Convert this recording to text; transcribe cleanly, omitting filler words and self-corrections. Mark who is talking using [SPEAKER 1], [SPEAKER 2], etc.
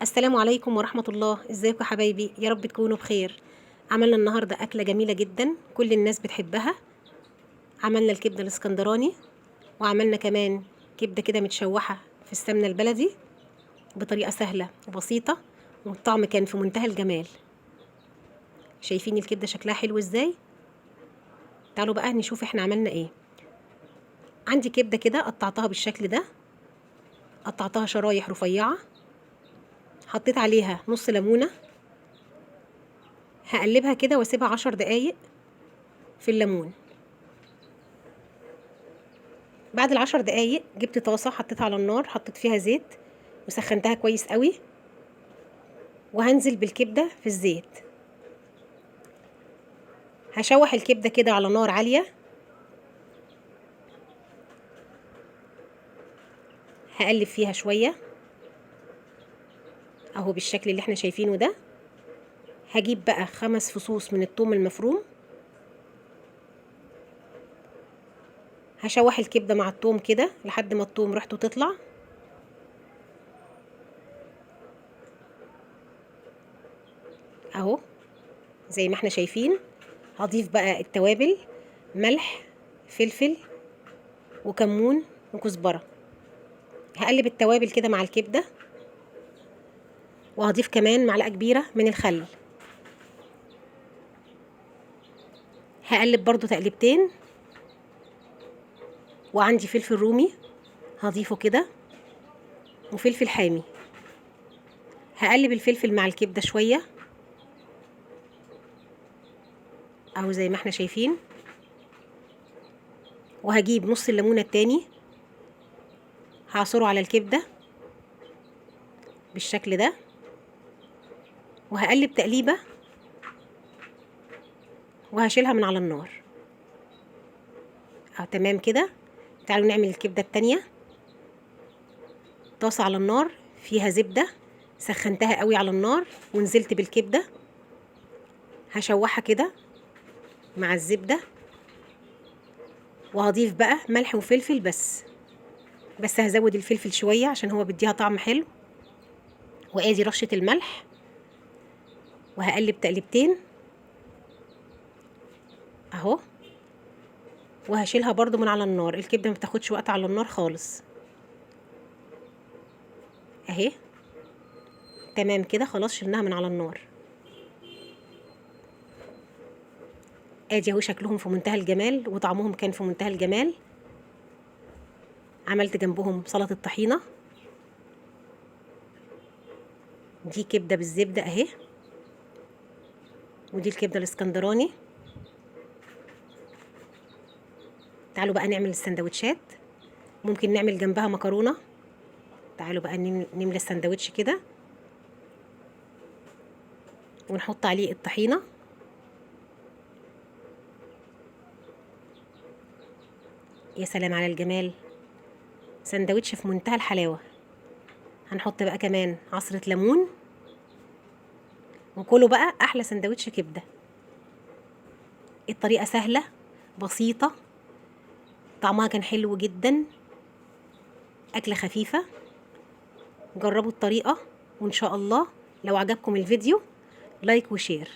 [SPEAKER 1] السلام عليكم ورحمة الله. ازيكم يا حبايبي؟ يا رب تكونوا بخير. عملنا النهاردة أكلة جميلة جدا كل الناس بتحبها. عملنا الكبدة الاسكندراني، وعملنا كمان كبدة كده متشوحة في السمنة البلدي بطريقة سهلة وبسيطة، والطعم كان في منتهى الجمال. شايفين الكبدة شكلها حلو ازاي؟ تعالوا بقى نشوف احنا عملنا ايه. عندي كبدة كده قطعتها بالشكل ده، قطعتها شرايح رفيعة، حطيت عليها نص ليمونة، هقلبها كده واسيبها 10 دقايق في الليمون. بعد ال10 دقايق جبت طاسة حطيتها على النار، حطيت فيها زيت وسخنتها كويس قوي، وهنزل بالكبدة في الزيت. هشوح الكبدة كده على نار عالية، هقلب فيها شوية اهو بالشكل اللي احنا شايفينه ده. هجيب بقى 5 فصوص من الثوم المفروم، هشوح الكبدة مع الثوم كده لحد ما الثوم ريحته تطلع. اهو زي ما احنا شايفين. هضيف بقى التوابل، ملح، فلفل، وكمون، وكزبرة. هقلب التوابل كده مع الكبدة، وهضيف كمان معلقة كبيرة من الخل. هقلب برضو تقلبتين، وعندي فلفل رومي هضيفه كده، وفلفل حامي. هقلب الفلفل مع الكبدة شوية اهو زي ما احنا شايفين. وهجيب نص الليمونة التاني هعصره على الكبدة بالشكل ده، وهقلب تقليبة وهشيلها من على النار. اهو تمام كده. تعالوا نعمل الكبدة التانية. طاسة على النار فيها زبدة، سخنتها قوي على النار ونزلت بالكبدة، هشوحها كده مع الزبدة، وهضيف بقى ملح وفلفل بس هزود الفلفل شوية عشان هو بيديها طعم حلو. وادي رشة الملح، وهقلب تقلبتين اهو، وهشيلها برضو من على النار. الكبدة ما بتاخدش وقت على النار خالص اهي. تمام كده، خلاص شلناها من على النار. ادي اهو شكلهم في منتهى الجمال، وطعمهم كان في منتهى الجمال. عملت جنبهم سلطة طحينة، دي كبدة بالزبدة اهي، ودي الكبدة الاسكندراني. تعالوا بقى نعمل السندوتشات، ممكن نعمل جنبها مكرونة. تعالوا بقى نملى السندوتش كده ونحط عليه الطحينة. يا سلام على الجمال، سندوتش في منتهى الحلاوة. هنحط بقى كمان عصرة ليمون، وكلوا بقى أحلى سندوتش كبدة. الطريقة سهلة بسيطة، طعمها كان حلو جدا، أكلة خفيفة. جربوا الطريقة، وإن شاء الله لو عجبكم الفيديو like و share.